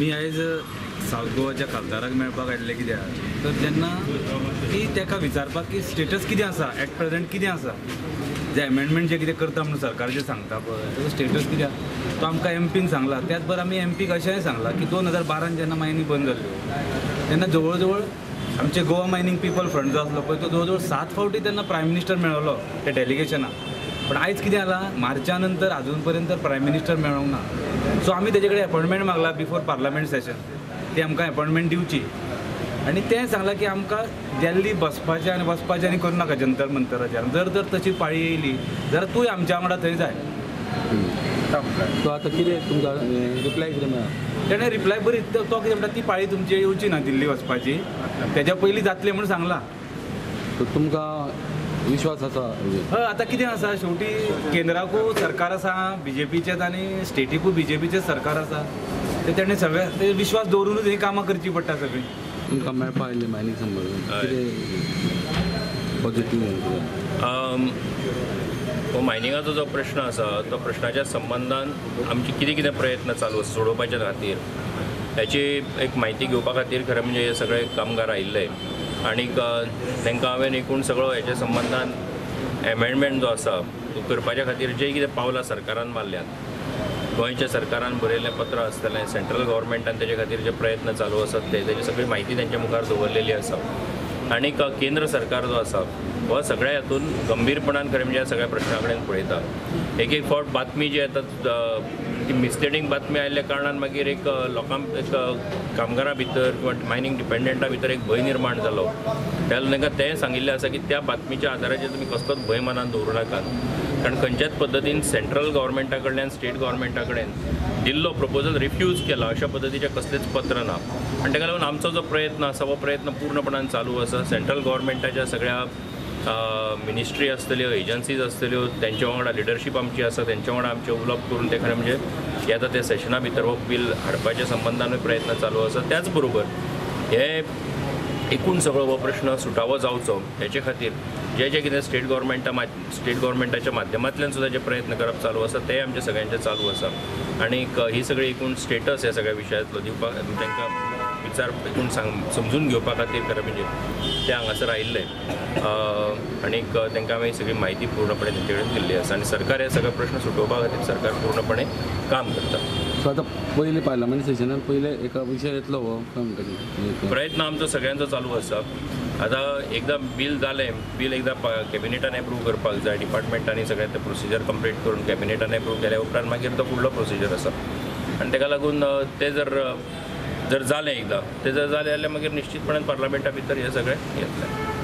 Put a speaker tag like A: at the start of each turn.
A: आमी आयज सावथ गोवाच्या खासदाराक मेळपाक आयिल्ले कित्याक तर जेन्ना की ताका विचारपाक की स्टेटस कितें आसा, एट प्रेझेंट कितें आसा, जे एमेंडमेंट जे कितें करता म्हणून सरकार जे सांगता पळय ताजो स्टेटस कितें आसा तो आमकां एमपीन सांगला. त्याच बरोबर आमी एमपीक अशेंय सांगलां की 2012 जेन्ना मायनींग बंद जाल्ल्यो तेन्ना जवळ जवळ आमचे गोवा मायनींग पिपल फ्रंट जो आसलो पळय तो जवळ जवळ 7 फावटी तेन्ना प्रायम मिनिस्टर मेळ्ळो त्या डेलिगेशनाक. पण आयज कितें जालां, मार्चा नंतर अजून पर्यंत प्रायम मिनिस्टर मेळोंक ना. सो आमी तेजे कडेन अपॉयंटमेंट मागला बिफोर पार्लमेंट सेशन, ती आमकां अपॉयंटमेंट दिवची आनी तें सांगलां की आमकां दिल्ली बसपाचें आनी वचपाचें आनी करूं नाका जंतर मंतराचेर. जर तर तशी पाळी येयली जाल्यार तूंय आमच्या वांगडा थंय जाय.
B: सो आतां कितें तुमकां रिप्लाय कितें मेळ्ळा?
A: तेणें रिप्लाय बरी, तो कितें म्हणटा ती पाळी तुमची येवची ना दिल्ली वचपाची, तेज्या पयलीं जातलें म्हूण सांगलां.
B: सो तुमकां विश्वास आसा?
A: हय, आतां कितें आसा शेवटी केंद्राकूय सरकार आसा बीजेपीचेंच आनी स्टेटीकूय बीजेपीचें सरकार आसा, ते तेणें सगळें ते विश्वास दवरुनूच हीं कामां करचीं पडटा सगळीं.
B: तुमकां मेळपा आयिल्लें मायनींग संबंदान कितें पॉझिटीव?
C: हो मायनिंगाचो जो प्रश्न आसा तो प्रश्नाच्या संबंदान आमचे कितें कितें प्रयत्न चालू आसा सोडोवपाच्या खातीर हेची एक म्हायती घेवपा खातीर खरें म्हणजे हे सगळे कामगार आयिल्ले आनीक तांकां हांवें एकूण सगळो हेच्या संबंदान एमेंडमेंट जो आसा तो करपाच्या खातीर जे कितें पावलां सरकारान मारल्यात, गोंयच्या सरकारान बरयल्लें पत्र आसतलें, सेंट्रल गव्हर्मेंटान तेजे खातीर जे प्रयत्न चालू आसात ते तेजी सगळी म्हायती तेंच्या मुखार दवरलेली आसा. आनीक केंद्र सरकार जो आसा हो सगळ्या हातून गंभीरपणान खरें म्हणजे ह्या सगळ्या प्रश्ना कडेन पळयता. एक एक फावट बातमी जी येता ती मिसलिडींग बातमी आयिल्ल्या कारणान मागीर एक लोकां एक कामगारां भितर किंवा मायनींग डिपेंडंटा भितर एक भंय निर्माण जालो. त्या तांकां तें सांगिल्लें आसा की त्या बातमीच्या आदाराचेर तुमी कसलोच भंय मनान दवरूं नाकात, कारण खंयच्याच पद्दतीन सेंट्रल गव्हर्मेंटा कडल्यान स्टेट गव्हर्मेंटा कडेन दिल्लो प्रपोजल रिफ्यूज केला अशा पद्दतीचें कसलेंच पत्र ना. आनी ताका लागून आमचो जो प्रयत्न आसा हो प्रयत्न पूर्णपणान चालू आसा. सेंट्रल गव्हर्मेंटाच्या सगळ्या मिनिस्ट्री आसतल्यो, एजन्सीज आसतल्यो, तेंच्या वांगडा लिडरशीप आमची आसा, तेंच्या वांगडा आमचें उलोवप करून ते खरें म्हणजे येता त्या सेशना भितर हो बील हाडपाच्या संबंदानूय प्रयत्न चालू आसा. त्याच बरोबर हे एकूण सगळो हो प्रश्न सुटावो जावचो हेचे खातीर जे जे कितें स्टेट गव्हर्मेंटाच्या माध्यमांतल्यान सुद्दां जे प्रयत्न करप चालू आसा ते आमचे सगळ्यांचे चालू आसा. आनीक ही सगळी एकूण स्टेटस ह्या सगळ्या विशयांतलो दिवपाक तांकां विचार एकूण समजून घेवपा खातीर खरें म्हणजे ते हांगासर आयिल्ले आनीक तांकां हांवें सगळी म्हायती पूर्णपणे तेंचे कडेन दिल्ली आसा आनी सरकार हे सगळे प्रश्न सुटोवपा खातीर सरकार पूर्णपणे काम करता.
B: सो आतां पयलीं पार्लमेंट सेशनान पयले एका विशय येतलो हो काय म्हणटा?
C: प्रयत्न आमचो सगळ्यांचो चालू आसा. आतां एकदां बील जालें, बील एकदां कॅबिनेटान एप्रूव करपाक जाय, डिपार्टमेंटांनी सगळें तें प्रोसिजर कंप्लीट करून कॅबिनेटान एप्रूव केल्या उपरांत मागीर तो फुडलो प्रोसिजर आसा आनी ताका लागून तें जर जर जालें एकदां तें जर जालें जाल्यार मागीर निश्चितपणान पार्लमेंटा भितर हें सगळें येतलें.